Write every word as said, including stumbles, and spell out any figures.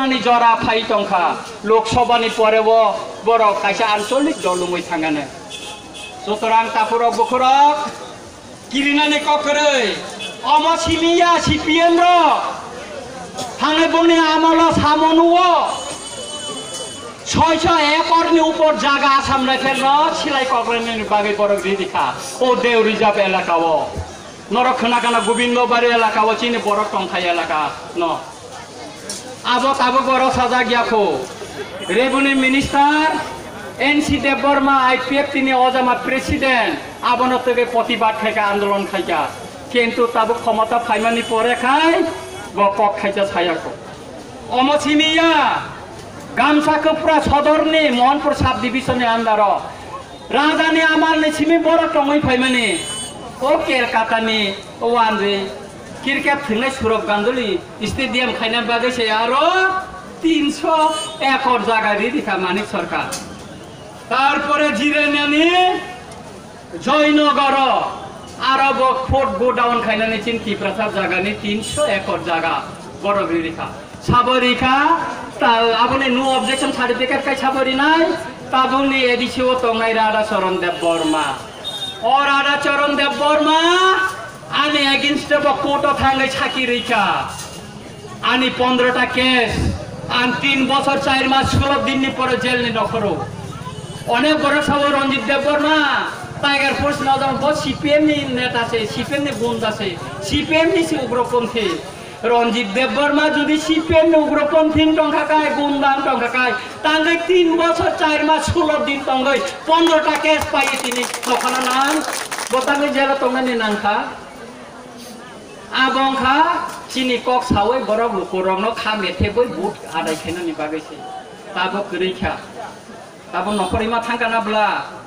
Ni jora phai tongkha, Lok Sabha ni pore o borok kaisa ancholik dol wngwi thangano. Sutorang takhurok bukhurok kirinani kok kwrwi, omo simi ya C P M rok. Thangwi bongni amolo samo nugo. Soiso ekor ni upor jaga Assam Rifle no silai kokrwini bagwi borok ridi kha. O Deu Reserve elaka o. Norok khna kana Gobindo Bari elaka o chini borok tongthai elaka no. Abo tabuk borok sajak ya kho. Revenue Minister N C Debbarma I P F T ni ojama President abono twgwi protibad khaika, andolon khaika. Kintu tabuk khomota phaimani pore khai bo kok khaisa saya kho. Omo simi ya, Gamsa Kwpra sodorni Mohanpur sub division ni under o Rajani amal ni simi borok tongwi phaimani. O Kolkata ni o wanjwi cricket thwngnai Sourav Ganguly stadium khaina bagwi se aro tinso ekor jaga ridi kha Manik Sarkar. Tarpore Jiraniani Joynogoro aro bo Ford godown khainani chin Tiprasa jagani tinso ekor jaga borok ridi kha. Sabo rikha, ta-, aboni no objection certificate kai sabo rinai, tabukni A D C o tongnai Radha Charan Debbarma. O Radha Charan Debbarma, ani against o bo court o thangwi sakhi rikha. Ani pondro ta case, ang tin bochor char mas sulo din ni pore jail ni nokhoro. Onek borok sabo Ranjit Debbarma, Tiger Force no jang bo C P M ni neta se, C P M ni gunda se, C P M ni se ugroponthi. Ranjit Debbarma jodi C P M ni ugroponthi wng tongkha kai, gunda wng tongkha kai, tangwi tin bochor char mas sulo din tongwi pondro ta case paiwi tini nokhana nang, bo tangwi jela tongnani nangkha. Abo wngkha chini kok sawi borok lukurokno kha methebwi vote adai khainani bagwi se. Tabuk kwrwi kha. Tabuk nokhorwi ma thangkha na bwla?